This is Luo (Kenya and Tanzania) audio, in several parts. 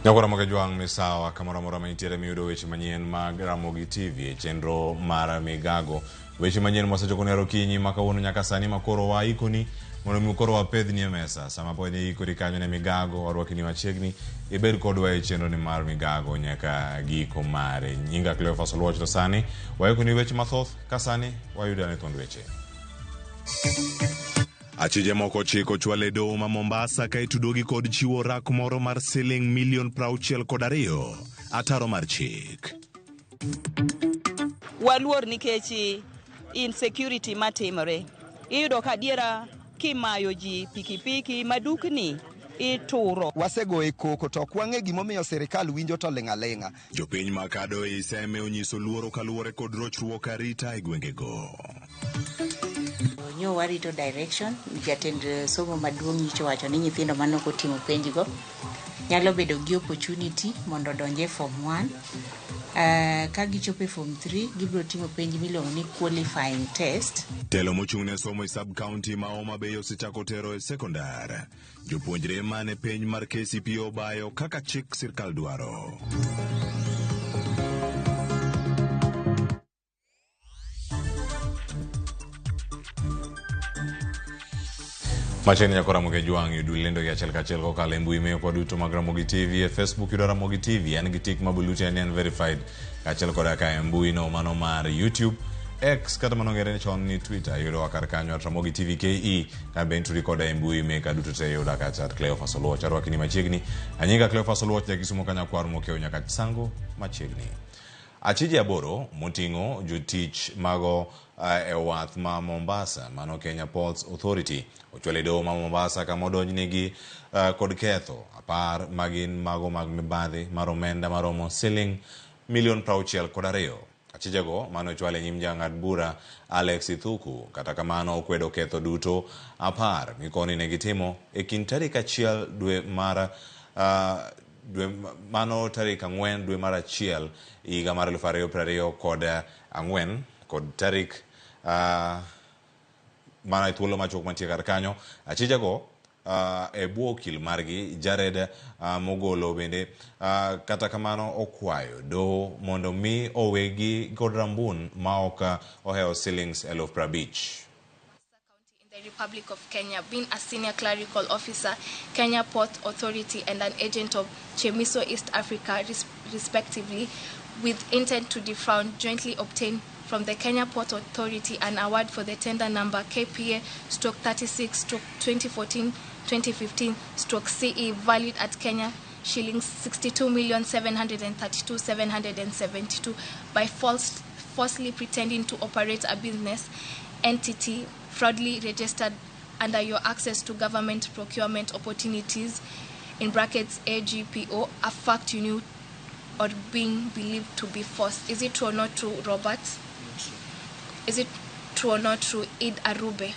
Nyakwa Ramogi Jwang' misawa kamoro amora ma intiere miyudo weche manyien mag Ramogi TV e chenro mar Migago. Weche manyien mwasechoko ne okinyi ma kawuono nyaka sani ma koro waikoni mondo mi koro wapedhni e mesa. Sama pod iikori kanyo ne Migago, warwakini machiegni, ibed kodwa e chenro ni mar Migago nyaka giko mare. Nyinga Cleophas Oluoch to sani waikoni weche mathoth ka sani wayudo ane thond weche. Achije moko ochiko ochwal e doho ma Mombasa ka itudogi kod chiwo rak moro mar siling milion 62 ataro mar chik. Waluor nikech insecurity matimore. Iyudo ka adiera kimayo ji pikipiki madukni ituro. Wasegoye koko to ok wang'e gimomiyo sirikal winjo to ling' aling'a. Jopiny ma kado ei Seme onyiso luoro kaluwore kod rochruok arita e gwengego. Nyo warito direction, jatend somo maduong' nyicho wacho ni nyithindo mane ok otimo penj go nyalo bedo gi opportunity mondo odonj e form 1. Ka gichopo e form 3 gibiro timo penj miluongo ni qualifying test. Telo mochung' ne somo e sub county ma Homa Bay osechako tero e sekondar jopuonjre mane penj mar KCPE obayo kaka chik sirkal dwaro. Machiegni nyako Ramogi Jwang' yud lendo gi achiel kachiel kokalo e mbui mekwa duto mag Ramogi TV e Facebook yudo Ramogi TV en gi tik ma blue tiende en verified kaachiel koda ka e mbui no mano mar YouTube X kata mano ng'ere chon ni Twitter yudowa kar kanyo at Ramogi TV KE ka be inturi koda e mbui meka duto te yuda kacha at Cleophas Oluoch arwakini machiegni anyinga Cleophas Oluoch jakisumo kanyakwar mokiewo nyaka Sango machiegni. Achije aboro moting'o jotich mago e wath ma Mombasa mano Kenya Ports Authority ochwal e doho ma Mombasa kama odonjnegi kod ketho 10 magin mago mag mibadhi mar omenda maromo siling milion 62. Achijego mane ochwal e nyim jang'ad bura Alex Ithuku kata kamano okwedo ketho duto 10 mikoni ne gitimo e kind tarik 1 dwe mar dwe mano tarik 4 dwe mar 1 higa mar 2024 kod tarik mana thuolo machuok mantie kar kanyo. Achijego e bwo okil margi Jared Mogolo bende kata kamano okwayo doho mondo mi owegi kod rambun ma ok ohewo silings 50,000. In the Republic of Kenya, being a senior clerical officer, Kenya Port Authority and an agent of Chemiso East Africa, respectively, with intent to defraud, jointly obtained from the Kenya Port Authority an award for the tender number KPA stroke 36 stroke 2014-2015 stroke CE valued at Kenya shillings 62,732,772 by falsely pretending to operate a business entity fraudulently registered under your access to government procurement opportunities, in brackets AGPO, a fact you knew or being believed to be false. Is it true or not true, Robert? Is it true or not true, Id Arube?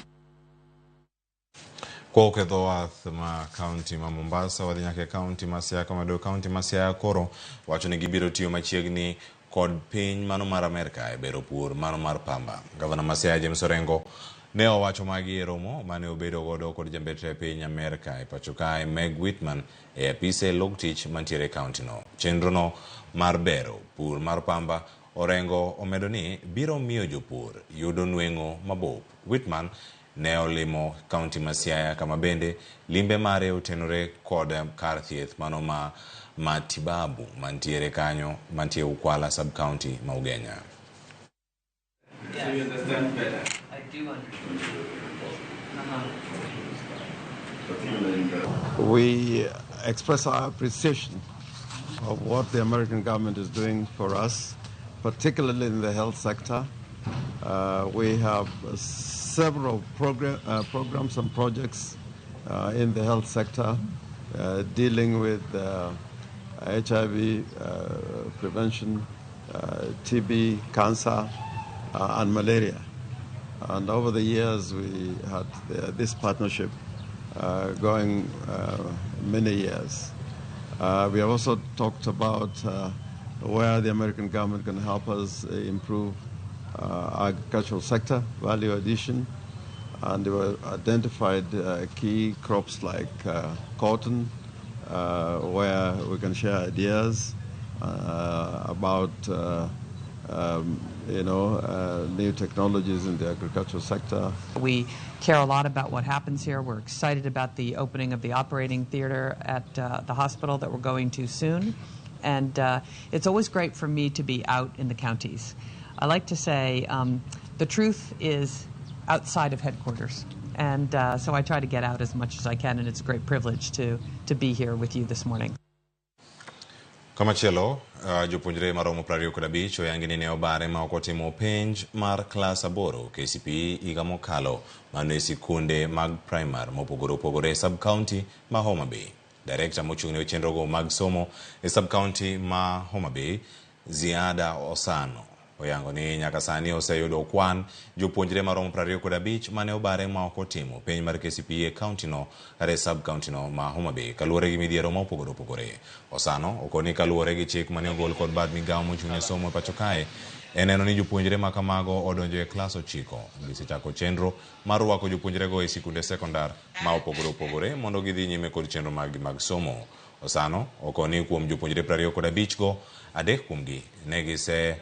Kwa oketho wath ma kaunti ma Mombasa wadhi nyaka e kaunti ma Siaya kama kaunti ma Siaya koro wacho ni gibiro tiyo machiegni kod piny mano mar Amerka e bero pur mano mar pamba. Gavana ma Siaya James Orengo ne owacho magi e romo mane obedo godo kod jambetre e piny Amerka e pacho kae Meg Whitman e apise log tich mantiere e kaunti no. Chenro no mar bero pur mar pamba Orengo omedo ni biro miyo jopur yudo nweng'o mabup. Whitman ne olimo kaunti ma Siaya kama bende limbe mare otenore kod kar thieth mano ma matibabu mantiere kanyo mantie Ukwala sub county ma Ugenya. So you understand better. I do understand. We express our appreciation of what the American government is doing for us, particularly in the health sector. We have several programs and projects in the health sector dealing with HIV prevention, TB, cancer, and malaria. And over the years, we had this partnership going many years. We have also talked about where the American government can help us improve agricultural sector, value addition, and we identified key crops like cotton, where we can share ideas about new technologies in the agricultural sector. We care a lot about what happens here. We're excited about the opening of the operating theater at the hospital that we're going to soon. And it's always great for me to be out in the counties. I like to say the truth is outside of headquarters. And so I try to get out as much as I can, and it's a great privilege to be here with you this morning. Komachielo, jopuonjre maromo 25 oyangi ni ne obare ma ok otimo penj mar klas 8 KCPE higa mokalo mano e sikunde mag primar mopogore opogore e sub-county ma Homa Bay. Director mochung' ne chenrogo mag somo e sub-county ma Homa Bay, Ziada Osano, oyango ni nyaka sani oseyudo kwan jopuonjre maromo 25 mane obare ma ok otimo penj mar KCPE e county no kata e sub-county no ma Homa Bay kaluwore gi midhiero ma opogore opogore. Osano okoni kaluwore gi chik mane ogol kod bad migawo mochung' ne somo e pacho kae e neno ni jopuonjre ma kamago odonjo e klas 9. Gisechako chenro mar rwako jopuonjrego e sikunde sekondar ma opogore opogore mondo gidhi nyime kod chenro maggi mag somo. Osano okoni kuom jopuonjre 25 go, 3 kuomgi ne gise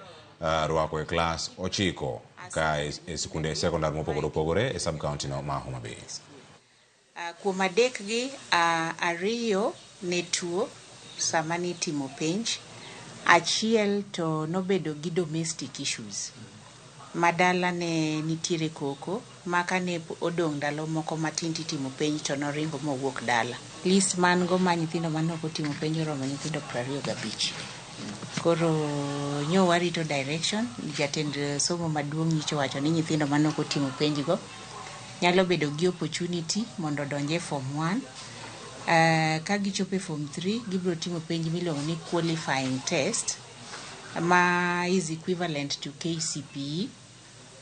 rwako e klas 9 ka e sikunde sekondar mopogore opogore e sub-county no ma Homa Bay. Kuom 3 gi 2 ne tuo sama ne itimo penj, achiel to nobedo gi domestic issues ma dala ne nitiere koko ma kane odong' ndalo moko matin titimo penj to noringo mowuok dala. List man go ma nyithindo mane ok otimo penj oromo nyithindo 25. Koro nyo warito direction, jatend somo maduong' nyicho wacho ni nyithindo mane ok otimo penj go nyalo bedo gi opportunity mondo odonj e form 1. Ka gichopo e form 3 gibiro timo penj miluongo ni qualifying test ma is equivalent to KCPE.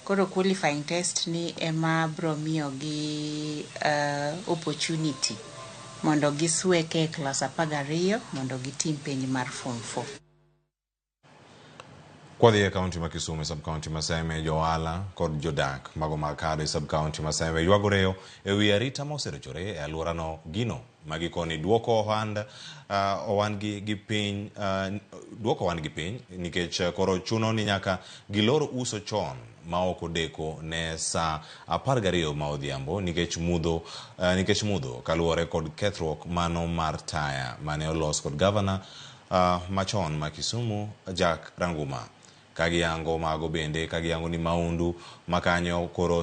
Koro qualifying test ni ema biro miyo gi opportunity mondo gisweke e klas 12 mondo gitim penj mar form 4. Kwadhi e kaunti ma Kisumu e sub-county ma Seme, johala kod jodak mago mag kado e sub-county ma Seme ywago reyo e wi arita ma oserochore e alworano gino ma gikoni duoko ohandgi gi piny duoko ohandgi piny nikech koro chuno ni nyaka gilor uso chon ma ok odeko ne saa 12 ma odhiambo nikech mudho kaluwore kod kethruok mano mar taya mane olos kod gavana machon ma Kisumu Jack Ranguma. Kagiyango mago bende kagiyango ni maundu makanyo koro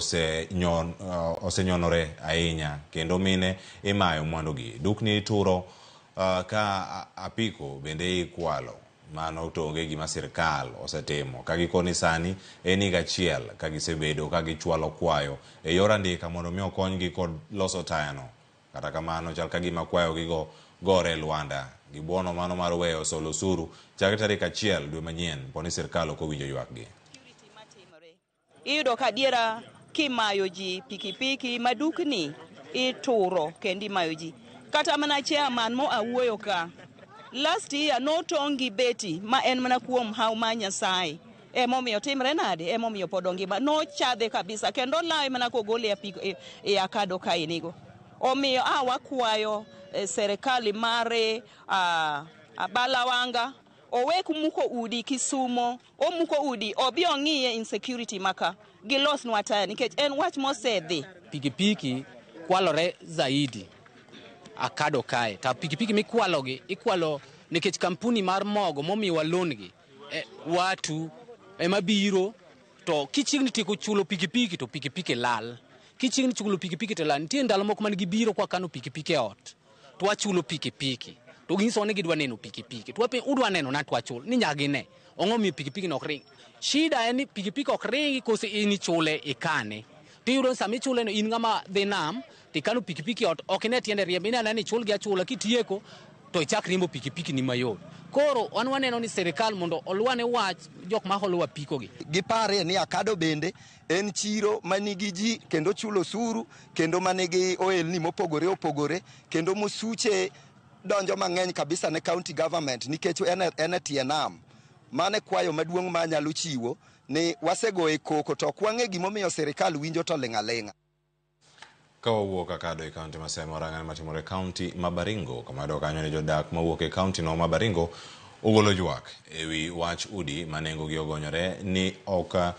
osenyonore ahinya kendo mine imayo mwandugi, dukni ituro ka apiko bende ikwalo. Mano to onge gima sirkal osetimo ka gikoni sani en higa achiel ka gisebedo ka gichwalo kwayo e yor andika mondo mi okonygi kod loso tayano. Kata kamano chal ka gima kwayo gigo gore lwanda. Gibuono mano mar weyo solo osuru chakre tarik 1 dwe manyien poni sirkal ok owinjo ywakgi. Iyudo ka diera kimayo ji pikipiki madukni ituro kendo imayo ji. Kata mana chairman mo awuoyo ka last year notong' gi beti ma en mana kuom haw ma Nyasaye. Emomiyo timre nade? Emomiyo pod ongima. Nochadhe kabisa kendo lawe mana kogole e akado kainigo. Omiyo wakwayo serikali mare Balawanga owek muko udi Kisumo, omuko udi obi ong'iye insecurity maka gilosnwa taya nikech en wach mosedhi. Pikipiki kwalore zaidi akado kae ta pikipiki mikwalogi ikwalo nikech kampuni mar mogo momiwa loan gi watu ema biro to kichiegni tieko chulo pikipiki to pikipiki lal. Kichiegni chulo pikipiki to lal. Nitie ndalo moko man gibiro kwa kano pikipiki e ot to wachulo pikipiki to ginyisowa ni gidwa neno pikipiki to wapenjo udwa neno na to wachul ni nyaka gine ang'o miyo pikipiki no ok ring. Shida en ni pikipiki ok ringi kose in ichule ikane. Tiyudo ni sama ichule no in ng'ama dhi nam tikano pikipiki ot ok ine tiende riembo ineno ni ichul gi achula kitieko to ichak riembo pikipiki ni mayot. Koro wan waneno ni sirikal mondo olwane wach jok ma holo apiko gi. Gipare ni akado bende en chiro manigi ji kendo chulo osuru kendo manigi ohelni mopogore opogore kendo mosuche donjo mang'eny kabisa ne county government nikech en e tie nam. Mane kwayo maduong' ma anyalo chiwo ni wasegoye koko to ok wang'e gimomiyo sirikal winjo to ling' aling'a. Ka wawuok Akado e kaunti ma Siaya, warang'ane matimore e kaunti ma Baringo. Kama yudo kanyo ni jodak mawuok e kaunti no ma Baringo ogolo ywak ewi wach udi ma nengogi ogonyore ni ok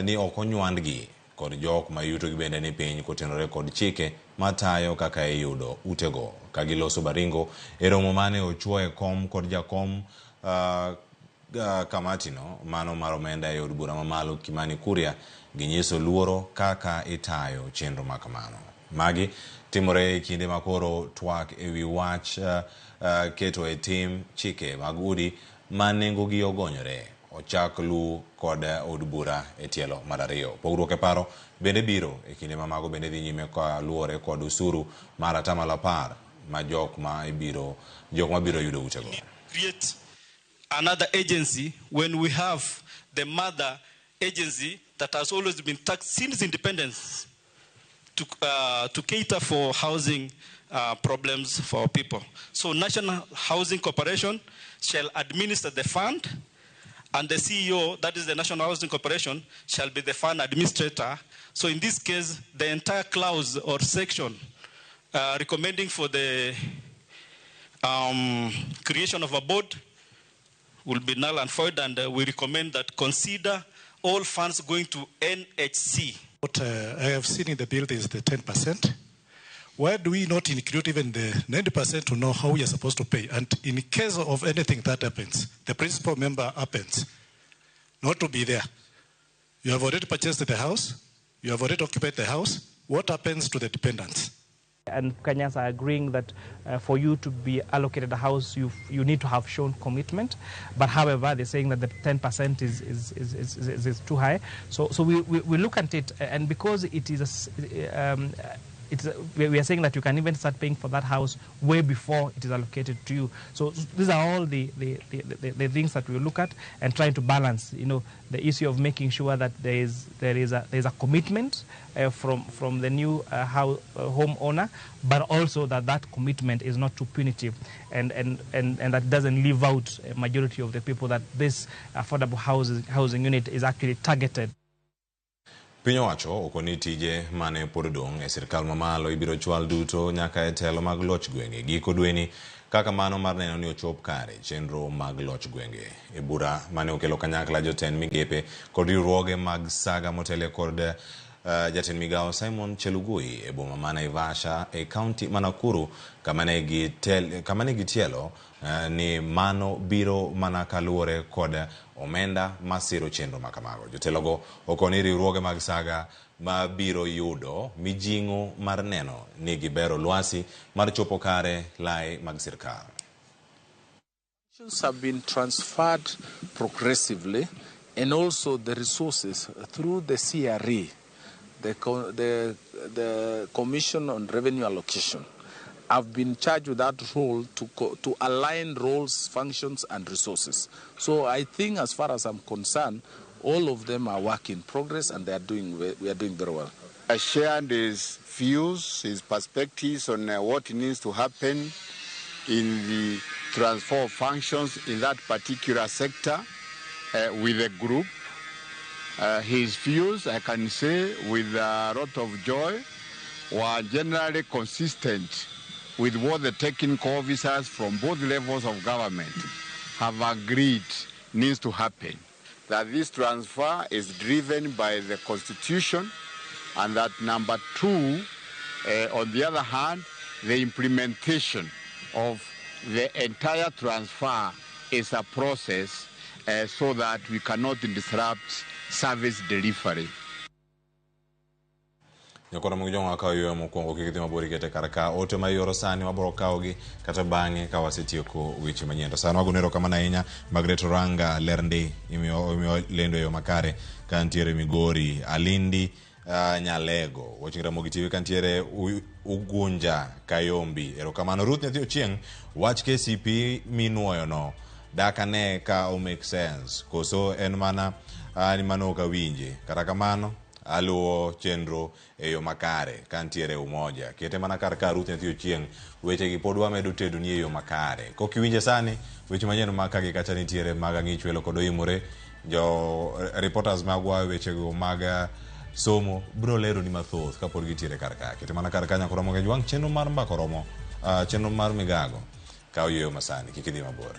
ni ok onywandgi kod jok ma yutogi bende ni piny kotenore kod chike matayo kaka iyudo utego. Ka giloso Baringo e romo mane ochuo e kom kod jakom kamatino mano mar omenda e od bura mamalo Kimani Kuria, ginyiso luoro kaka itayo chenro ma kamano. Magi timore e kinde ma koro twak ewi wach keto e tim chike mag udi ma nengogi ogonyore ochak lu kod od bura e tielo mar ariyo. Pogruok e paro bende biro e kinde ma mago bende dhi nyime kaluwore kod osuru mar 10% ma jok ma ibiro jok mabiro yudo utego. Create another agency when we have the mother agency that has always been taxed since independence to cater for housing problems for people. So National Housing Corporation shall administer the fund, and the CEO, that is the National Housing Corporation, shall be the fund administrator. So in this case, the entire clause or section recommending for the creation of a board will be null and void, and we recommend that consider all funds going to NHC. What I have seen in the bill is the 10%. Why do we not include even the 90% to know how we are supposed to pay? And in case of anything that happens, the principal member happens not to be there. You have already purchased the house. You have already occupied the house. What happens to the dependents? And Kenyans are agreeing that for you to be allocated a house, you need to have shown commitment. But however, they're saying that the 10% is too high. So we look at it, and because it is a, we are saying that you can even start paying for that house way before it is allocated to you. So these are all the things that we look at and trying to balance, you know, the issue of making sure that there is a commitment from the new homeowner, but also that commitment is not too punitive and that doesn't leave out a majority of the people that this affordable housing unit is actually targeted. Piny owacho okoni tije mane pod odong' e sirkal mamalo ibiro chwal duto nyaka e telo mag loch gwenge giko dweni kaka mano mar neno ni ochop kare chenro mag loch gwenge. E bura mane okelo kanyakla jotend migepe kod riwruoge mag saga motele kod jatend migawo Simon Chelugui e boma ma Naivasha e kaunti ma Nakuru kama ne gitielo ni mano biro mana kaluwore kod omenda masiro chenro makamago. Jotelogo okoni riwruoge mag saga ma biro yudo mijing'o mar neno ni gibero lwasi mar chopo kare lai mag sirkal. Have been transferred progressively, and also the resources through the CRE, the Commission on Revenue Allocation, have been charged with that role to align roles, functions, and resources. So I think, as far as I'm concerned, all of them are work in progress, and we are doing very well. I shared his views, his perspectives on what needs to happen in the transfer of functions in that particular sector with the group. His views, I can say with a lot of joy, were generally consistent with what the technical officers from both levels of government have agreed needs to happen. That this transfer is driven by the Constitution, and that number two, on the other hand, the implementation of the entire transfer is a process so that we cannot disrupt service delivery. Nyakora mugijong akaw yo mokwongo kik idhi mabor ikete kar ka ote ma ioro sani wabiro kawogi kata bang'e ka wasetieko weche manyien. To sani wagono erokamano ahinya Margaret Oranga ler ndi imiyo lendo e yo makare ka ntiere Migori, Alindi Nyalego, watching Ramogi TV ka ntiere Ugunja Kayombi. Erokamano Ruth Nyathi Ochieng, wach KCP minuoyono dak ane ka o make sense koso en mana ni mano ok awinje. Kata kamano aluwo chenro e yo makare ka ntiere Umoja. Kete mana kar ka Ruth Nyathi Ochieng, wechegi pod wamedo tedo ni e yo makare. Kok iwinje sani, weche manyien ma kagi kacha nitiere mag Ang'ich Welo kod Oimore, jo reporters magwa wechego mag somo biro leroni mathoth kapod gitiere kar ka. Kete mana kar ka nyaka Ramogi Ajwang' chenro mar mbaka oromo, chenro mar migago. Kaw yueyo masani, kik idhi mabor.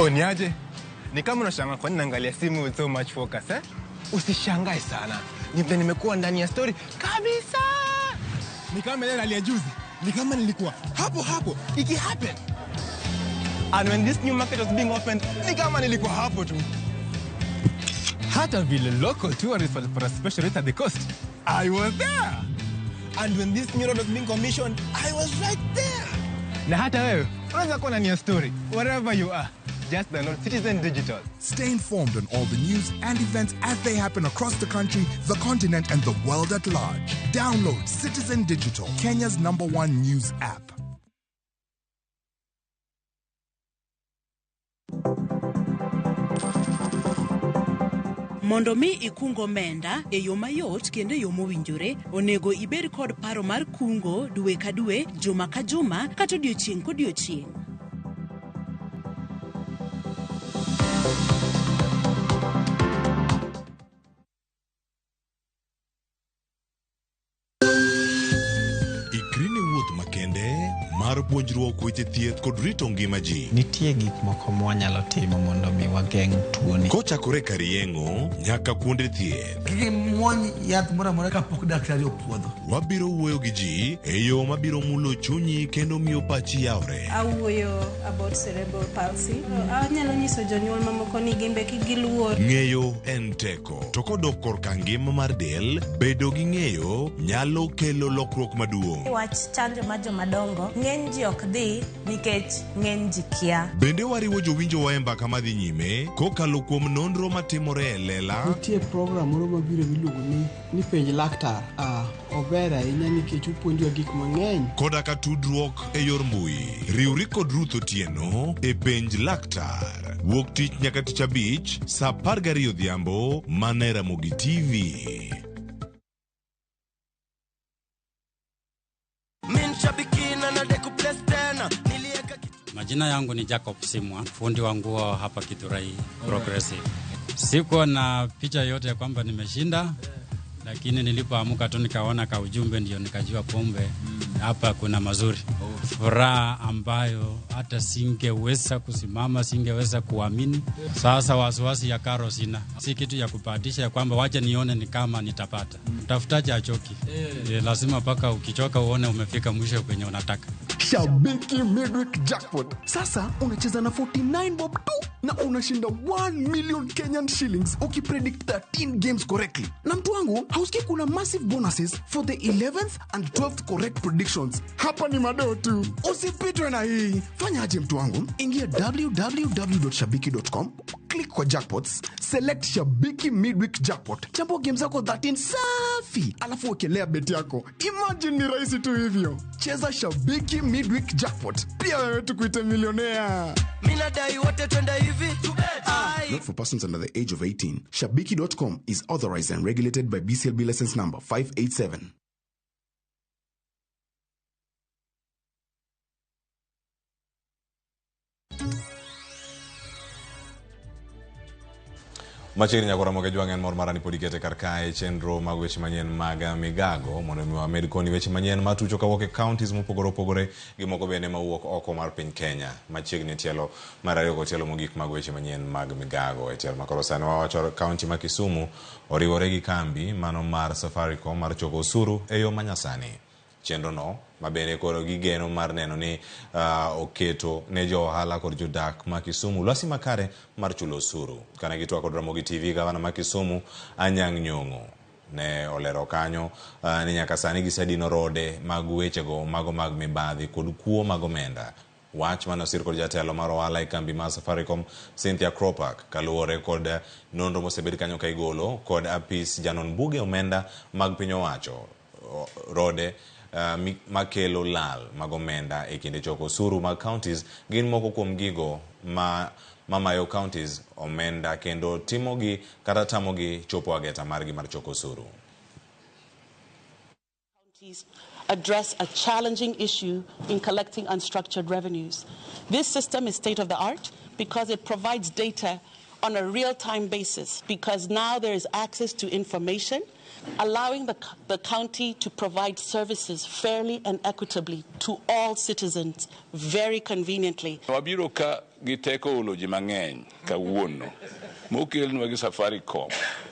Oh, niaje? Ni kama unashangaa kwa nini naangalia simu with so much focus, eh? Usishangae sana. Ni vile nimekuwa ndani ya story kabisa. Ni kama ile hali ya juzi. Ni kama nilikuwa hapo hapo iki happen. And when this new market was being opened, ni kama nilikuwa hapo tu. Hata vile local tourists walipata special rate at the coast, I was there. And when this new road was being commissioned, I was right there. Na hata wewe unaweza kuwa ndani ya story wherever you are. Just download Citizen Digital. Stay informed on all the news and events as they happen across the country, the continent, and the world at large. Download Citizen Digital, Kenya's #1 news app. Mondo mi ikung omenda e yo mayot kendo e yo mowinjore, onego ibed kod paro mar kungo dwe ka dwe, juma ka juma, kata odiochieng' kodiochieng'. Ikri ne wuoth makende mar puonjruok weche thieth kod rito ngima ji. Nitie gik moko mwanyalo timo mondo mi wageng' tuoni. Kochakore kar yeng'o nyaka kuonde thieth. Kik imuony yath moro amora kapok daktari opuodho. Wabiro wuoyo gi ji e yo mabiro mulo chunyi kendo miyo pachi yawre. Awuoyo about cerebral palsy. Anyalo nyiso jonyuol mamoko ni gin be kik giluor. Ng'eyo en teko. To kodok korka ngima mar del, bedo gi ng'eyo nyalo kelo lokruok maduong'. Wach chanjo mar jomadongo, ng'eny ji ok dhi nikech ng'eny ji kia. Bende wariwo jowinjowa e mbaka madhi nyime kokalo kuom nonro matimore e lela. Nitie program moro mabiro miluongo ni penj laktar. Ober ahinya nikech opuonjowa gik mang'eny. Koda ka tudruok e yor mbui. Riwri kod Ruth Otieno e penj laktar. Wuok tich nyaka tich abich saa 12 odhiambo mana e Ramogi TV. Majina yangu ni Jacob Simwa, fundi wa nguo hapa Githurai Progressive. Sikuwa na picha yote ya kwamba nimeshinda, lakini nilipoamka tu nikaona ka ujumbe ndio nikajua pombe hapa kuna mazuri. Furaha ambayo hata singeweza kusimama, singeweza kuamini. Sasa wasiwasi ya karo sina. Si kitu ya kubahatisha ya kwamba wacha nione ni kama nitapata. Mtafutaji hachoki. Lazima mpaka ukichoka uone umefika mwisho kwenye unataka. Shabiki Midweek Jackpot. Sasa unacheza na 49 bob tu na unashinda 1 million Kenyan shillings ukipredict 13 games correctly. Na mtu wangu, hausikii kuna massive bonuses for the 11th and 12th correct predictions. Hapa ni madoo tu. Usipitwe na hii. Fanya aje mtu wangu? Ingia www.shabiki.com, click kwa jackpots, select Shabiki Midweek Jackpot. Chambua games zako 13 safi, alafu wekelea bet yako. Imagine ni rahisi tu hivyo. Cheza Shabiki Midweek Jackpot. Pia wewe tukuite millionaire. Mina dai wote twende hivi. Not for persons under the age of 18. Shabiki.com is authorized and regulated by BCLB license number 587. Machiegni nyaka Ramogi Ajwang' en mor mara ni pod ikete kar kae chenro mag weche manyien mag migago mondo mi wamed koni weche manyien matucho kawuok e counties mopogore opogore gi moko bende mawuok oko mar piny Kenya. Machiegni tielo mar ariyo kod tielo mogik mag weche manyien mag migago. E tielo makoro sani wawacho county ma Kisumu oriwore gi kambi mano mar Safaricom mar choko osuru e yo manyasani. Chenro no mabende koro gigeno mar neno ni oketo ne jo ohala kod jodak ma Kisumu lwasi makare mar chulo osuru. Kane gitwak kod Ramogi TV, gavana ma Kisumu Anyang' Nyong'o ne olero kanyo ni nyaka sani gisedino rode mag wechego mago mag mibadhi kod kuo mag omenda. Wach mane osir kod jatelo mar ohala e kambi mar Safaricom Cynthia Kropak kaluwore kod nonro mosebed kanyo ka igolo kod apis janon buge omenda mag piny owacho rode makelo lal mag omenda e kinde choko osuru mag counties gin moko kuom gigo ma mamayo counties omenda kendo timogi kata tamogi chopo ageta margi mar choko osuru. Address a challenging issue in collecting unstructured revenues. This system is state of the art because it provides data on a real-time basis, because now there is access to information, allowing the county to provide services fairly and equitably to all citizens very conveniently. Wabiro ka gi teko olo ji mang'eny kawuono mokelnwa gi Safaricom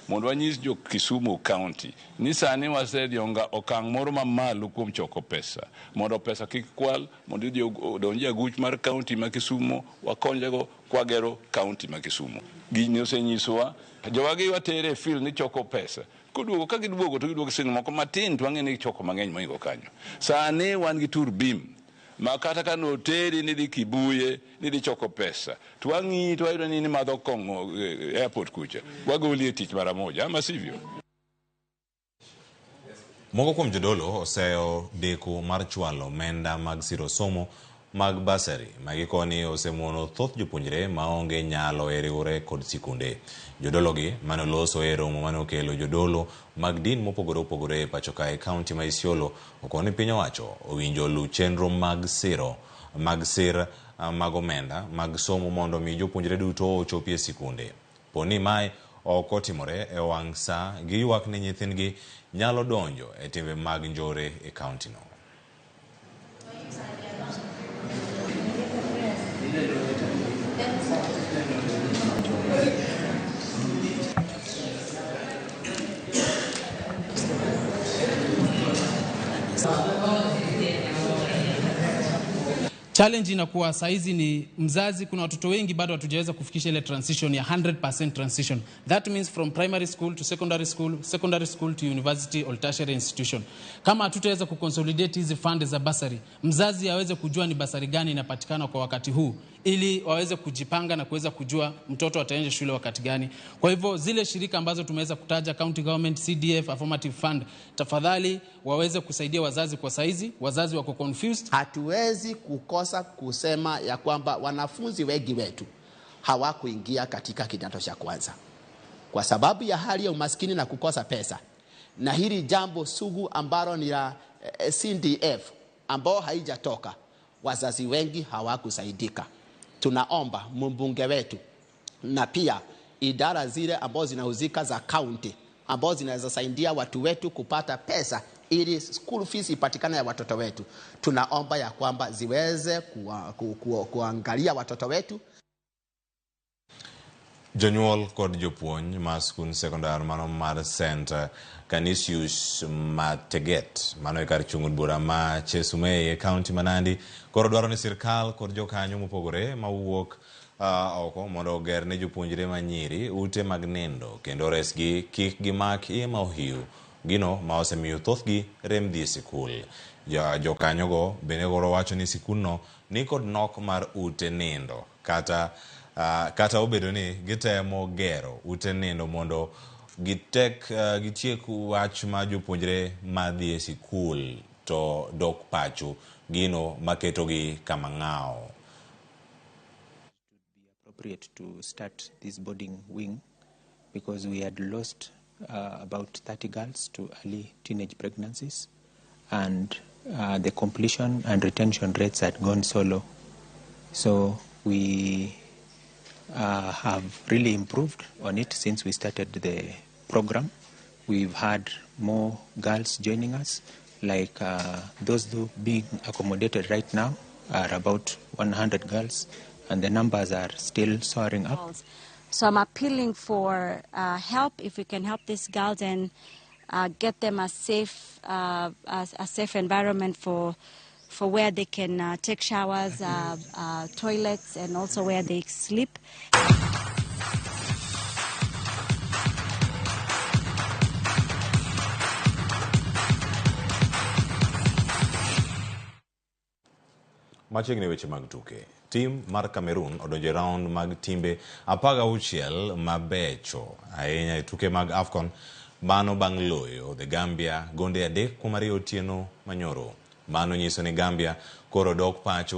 mondo wanyis jo Kisumu County ni sani wasedhi okang' moro mamalo kuom choko pesa mondo pesa kik kwal, mondo idhi odonji e aguch mar county ma Kisumu, wakonjego kwagero county ma Kisumu. Gini osenyisowa jowagi watere e field ni choko pesa koduogo ka giduogo to giduogo siling moko matin to wang'e ni choko mang'eny moingo kanyo. Sani wan gi tur bim ma kata ka noteri ni dhi Kibuye ni dhi choko pesa to wang'iyi to wayudo ni nimadho kong'o airport kucha, wagoli e tich mara moja, ama sivyo? Moko kuom jodolo oseyo deko mar chwalo omenda mag siro somo mag basari ma gikoni osemono thoth jopuonjre maonge nyalo e riwre kod sikunde. Jodologi mane oloso e romo mane okelo jodolo mag din mopogore opogore e pacho kae kaunti ma Isiolo okoni piny owacho owinjo luw chenro mag siro mag sir mag omenda mag somo mondo mi jopuonjre duto ochopi e sikunde. Poni mae ok otimore e wang' sa, giywak ni nyithindgi nyalo donjo e timbe mag njore e kaunti no. Challenge inakuwa saizi ni mzazi, kuna watoto wengi bado hatujaweza kufikisha ile transition ya 100% transition. That means from primary school to secondary school, secondary school to university or tertiary institution. Kama hatutaweza kuconsolidate hizi fund za basari, mzazi aweze kujua ni basari gani inapatikana kwa wakati huu, ili waweze kujipanga na kuweza kujua mtoto ataenda shule wakati gani. Kwa hivyo zile shirika ambazo tumeweza kutaja, county government, CDF, affirmative fund, tafadhali waweze kusaidia wazazi kwa saizi, wazazi wako confused. Hatuwezi kukosa kusema ya kwamba wanafunzi wengi wetu hawakuingia katika kidato cha kwanza kwa sababu ya hali ya umaskini na kukosa pesa. Na hili jambo sugu ambalo ni la CDF ambao haijatoka, wazazi wengi hawakusaidika. Tunaomba mbunge wetu na pia idara zile ambazo zinahusika za county ambazo zinaweza saidia watu wetu kupata pesa ili school fees ipatikane ya watoto wetu, tunaomba ya kwamba ziweze kuangalia watoto wetu. Jonyuol kod jopuonj ma skund sekondar mano mar St Canisius Mateget mano e kar chung' od bura ma Chesumei e kaunti ma Nandi koro dwaro ni sirkal kod jokanyo mopogore mawuok oko mondo oger ne jopuonjre ma nyiri ute mag nindo kendo resgi kik gimak iye ma ohiu, gino ma osemiyo thothgi rem dhi e sikul. Jokanyogo bende koro wacho ni sikundno ni kod nok mar ute nindo kata obedo ni gitemo gero ute nindo mondo gitiek wach ma jopuonjre madhi e sikul to dok pacho, gino maketogi kama ng'awo. Appropriate to start this boarding wing because we had lost about 30 girls to early teenage pregnancies, and the completion and retention rates had gone so low. So we have really improved on it since we started the program. We've had more girls joining us, like those who being accommodated right now are about 100 girls, and the numbers are still soaring up. So I'm appealing for help, if we can help these girls and get them a safe environment for where they can take showers, toilets, and also where they sleep. Machiegni weche mag tuke. Tim mar Cameroon odonjo e round mag timbe 16 mabecho ahinya e tuke mag AFCON mano bang' loyo The Gambia gonde 3-2 otieno manyoro. Mano nyiso ni Gambia koro dok pacho.